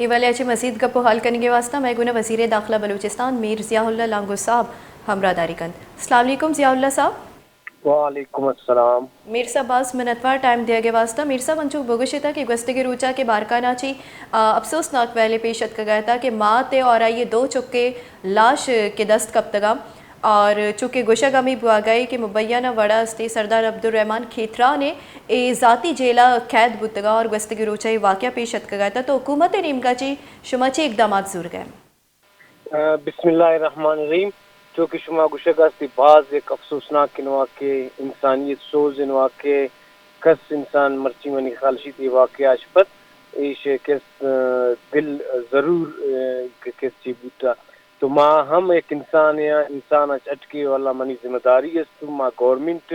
اے حوالہ ءَ چہ مزید گپ ءُ حال کنگ ءِ واستہ مئے گون ءَ وزیر داخلہ بلوچستان میر ضیاء اللہ لانگو صاحب ہمراہ داری کنت۔ السلام علیکم ضیاء اللہ صاحب۔ وعلیکم السلام۔ میر صاحب، باز منتوار ٹائم دیگ ءِ واستہ۔ میر صاحب، انچو بگوشیت کہ گوستگیں روچ ءَ کہ بارکھان ءَ چہ، آ، افسوسناک ویلے پیش اتکگ ءَ کہ مات ءُ آئی ءِ دو چک ءِ لاش کہ دست کپتگ ءَ اور چونکہ گوشگ ہمے بوہگ ءَ کہ مبینہ وڑ ءَ استیں سردار عبدالرحمن کھیتران ءِ اے ذاتی جیل ءَ قید بوتگ ءَ اور گوستگیں روچ ءَ اے واقعہ پیش اتکگ ءَ، تو حکومت ءِ نیمگ ءَ چہ شما چے اقدامات زورگ ءَ؟ آ، بسم اللہ الرحمن الرحیم۔ چو کہ شما گوشگ ءَ استیں، باز یک افسوسناکیں واقعہ، انسانیت سوزیں واقعہ، کس انسان مرچی منی خیال شیت اے واقعہ اش پد ایش کس، آ، دل ضرور، آ، کہ کس چی بوتا۔ تو ما ہم یک انسانے آں، انسان ءَ چٹ کہ واللہ منی ذمہ داری است، ما گورنمنٹ،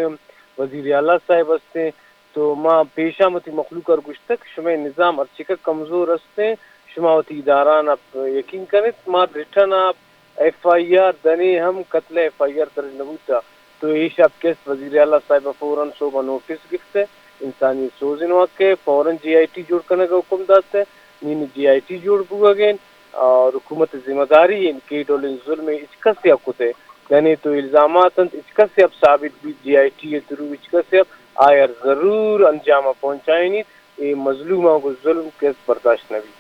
وزیر اعلیٰ صاحب استیں، تو ما پیشا وتی مخلوق ءَ گوشتگ کہ شمئے نظام ہرچکہ کمزور استیں، شما وتی ادارہان ءَ یقین کنیت، ما ریٹن ءَ ایف آئی آر دنے ہم قتل ءِ ایف آئی آر درج نہ بوتا۔ تو اے شپ کست وزیر اعلیٰ صاحب ءَ فوراً صوبہ نوٹس گپتہ، انسانی سوزیں واقعہ، فوراً جے آئی ٹی جوڑ کنگ ءِ حکم داتہ، نی نی جے آئی ٹی جوڑ بوگ ءَ انت اور حکومت ءِ ذمہ داری انت کہ اے ڈولیں ظلم ہچ کسے ءَ کتہ۔ یعنی تو الزامات انت، ہچ کسے ءَ ثابت بیت جے آئی ٹی ءِ تھرو ہچ کسے ءَ آئی ءَ ضرور انجام ءَ پہنچائینیت۔ اے مظلوماں گوں ظلم کس برداشت نہ بیت۔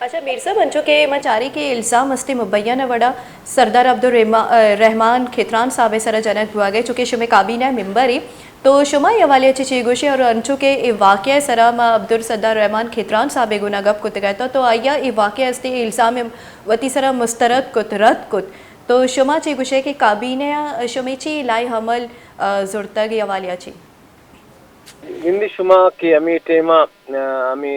اچھا میر صاحب، انچو کہ ما چاری کہ الزام استیں مبینہ وڑا سردار عبدالرحمن، رحمان کھیتران صاحب ءِ سرا جنگ بوگ ءَ، چونکہ شمئے کابینہ ءِ ممبر ایں، تو شما اے حوالہ ءَ چہ چے گوشے؟ اور انچو کہ اے واقعہ ءِ سرا ما عبدال سردار رحمان کھیتران صاحب ءِ گونا گپ کتگ ءَ، تو آئی ءَ اے واقعہ استیں الزام وتی سرا مسترد کت، رد کت، تو شما چے گوشے کہ کابینہ ءَ شمئے چے لائحہ عمل، آ، زرتگ اے حوالہ ءَ چہ؟ گندے شما کہ ہمے ٹائم ءَ، آ، ہمے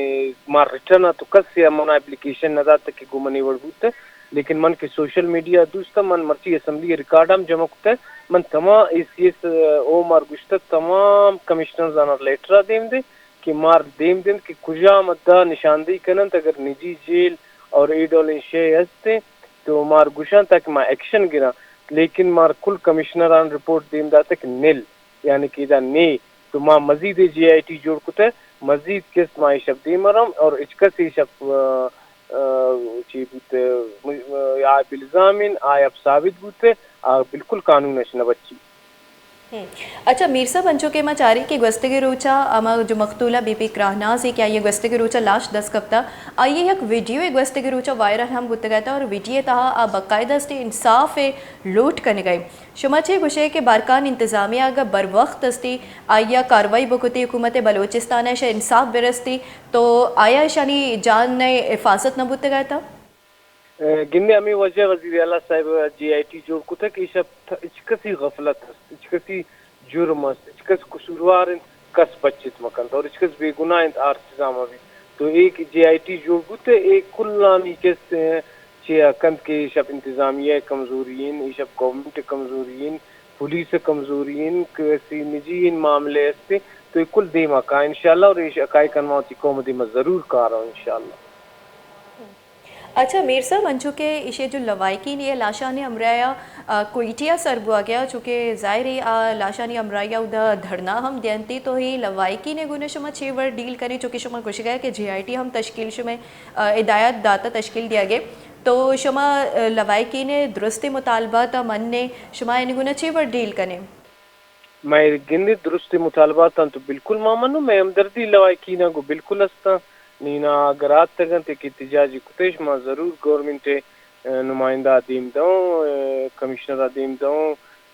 ما ریٹن ءَ تو کسے ءَ من ءَ اپلیکیشن نہ داتگ کہ گوں من اے وڑ بوتہ، لیکن من کہ سوشل میڈیا دوست آں، من مرچی اسمبلی ءِ ریکارڈ ہم جمع کتہ، من تمام اے سی ایس اوم ءَ گوشتہ، تمام کمشنرزان ءَ لیٹر ءَ دیم دے کہ مار دیم دنت کہ کجام حد ءَ نشاندہی کننت، اگر نجی جیل اور اے ڈولیں شے ہستیں تو مار گوشاں تاکہ ما ایکشن گراں، لیکن مار کل کمشنران رپورٹ دیم داتہ کہ نل، یعنی کہ ادا نے، تو ما مزید جے آئی ٹی جوڑ کتہ، مزید قسط ما اے شپ دیم ءَ رم اور ہچ کس اے شپ، آ، آ، چی بوت، آ، آ بلزامین، آ اب ثابت بوت، آ بالکل قانون اش نہ بچی۔ ہم۔ اچھا میر صاحب، انچو کہ ما چاری کہ گوستگیں روچا ہما جو مقتولہ بی بی کراہناز ایں کہ آئی ءِ گوستگیں روچا لاش دست کپتا، آئی ءِ یک ویڈیو ءِ گوستگیں روچا وائرل ہم بوتگ اتہ اور ویڈیو ءِ تہا آ باقاعدہ استیں انصاف ءِ لوٹ کنگ ءَ ایں۔ شما چے گوشے کہ بارکھان انتظامیہ اگہ بر وقت استی آئی ءَ کاروائی بکتی، حکومت بلوچستان ءَ اشاں انصاف برستی تو آیا اشانی جان ءِ حفاظت نہ بوتگ اتہ؟ اے، گندے ہمے وجہ وزیر اعلیٰ صاحب ءَ جے آئی ٹی جوڑ کتگ کہ ایشاں ہچ کسی غفلت است، ہچ کسی جرم است، ہچ کس قصوروار انت، کس پچت مہ کنت اور ہچ کس بے گناہ انت، آر سزا مہ بیت۔ تو اے کہ جے آئی ٹی جوڑ بوت، اے کلانی کس چیا کنت کہ ایشپ انتظامیہ ءِ کمزوری انت، ایشپ گورنمنٹ ءِ کمزوری انت، پولیس ءِ کمزوری انت، کسی نجی انت معاملے است، تو اے کل دیما کاں انشاءاللہ اور ایش اکائی کن ما وتی قوم ءِ دیما ضرور کاراں انشاءاللہ۔ اچھا میر صاحب، انچو کہ ایشی جو لواحقین اے لاشانی ہمراہ ءَ، آ، کوئٹہ ءَ سر بوگ ءَ، چونکہ ظاہر ہے آ لاشانی ہمراہ ءَ اودا دھرنا ہم دینتی، تو اے لواحقین ءِ گونا شما چے وڑ ڈیل کنے؟ چونکہ شما گوشگ ءَ کہ جے آئی ٹی ہم تشکیل شمئے، آ، ہدایت داتا تشکیل دیگ ءَ، تو شما، آ، لواحقین ءِ درستیں مطالبات ءَ من نے، شما آیانی گونا چے وڑ ڈیل کنے؟ مئے گندے درستیں مطالباتاں تو بالکل ما منوں، مئے ہمدردی لواحقیناں گوں بالکل استاں۔ نی نا اگر آتگ انت کہ احتجاجی کتش، ما ضرور گورنمنٹ ءِ، آ، نمائندہ ءَ دیم دئوں، آ، کمشنر ءَ دیم دئوں،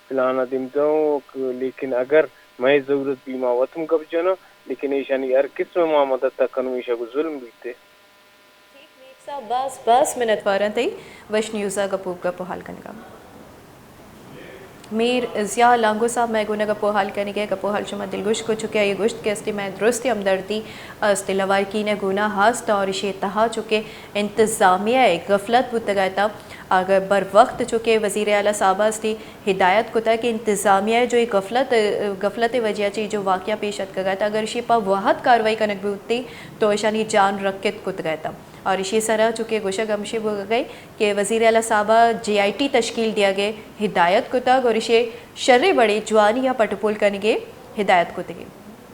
فلان ءَ دیم دئوں، ک-، لیکن اگر مئے ضرورت بی ما وت ہم گپ جناں، لیکن ایشانی ہر قسم ءَ ما مدد ءَ کنوں، ایشاں گوں ظلم بیت۔ ٹھیک، میر صاحب، باز، باز منتوار آں تئی وش نیوز ءَ گپ ءُ، گپ ءُ حال کنگ ءَ۔ میر ضیاء لانگو صاحب مئے گونا گپ ءُ حال کنگ ءَ، گپ ءُ حال شما دلگوش کت، چونکہ آئی ءَ گوشت کہ استی مئے درستیں ہمدردی است لواحقین ءِ گونا ہست اور ایشی ءِ تہا چونکہ انتظامیہ ءِ غفلت بوتگ ءَ، اگر بر وقت چونکہ وزیر اعلیٰ صاحب ءَ استی ہدایت کتگ کہ انتظامیہ ءِ جو اے غفلت، غفلت ءِ وجہ ءَ چہ جو واقعہ پیش اتکگ ات، اگر ایشی پہ وہد کاروائی کنگ بوتی تو ایشانی جان رکت کتگ ات۔ اور ایشی سرا چونکہ گوشگ ہمشی بوگ ءَ کہ وزیر اعلیٰ صاحب ءَ جے آئی ٹی تشکیل دیگ ءِ ہدایت کتگ اور ایشی شریں وڑے جوانی ءَ پٹ ءُ پول کنگ ءِ ہدایت کتگ ءِ۔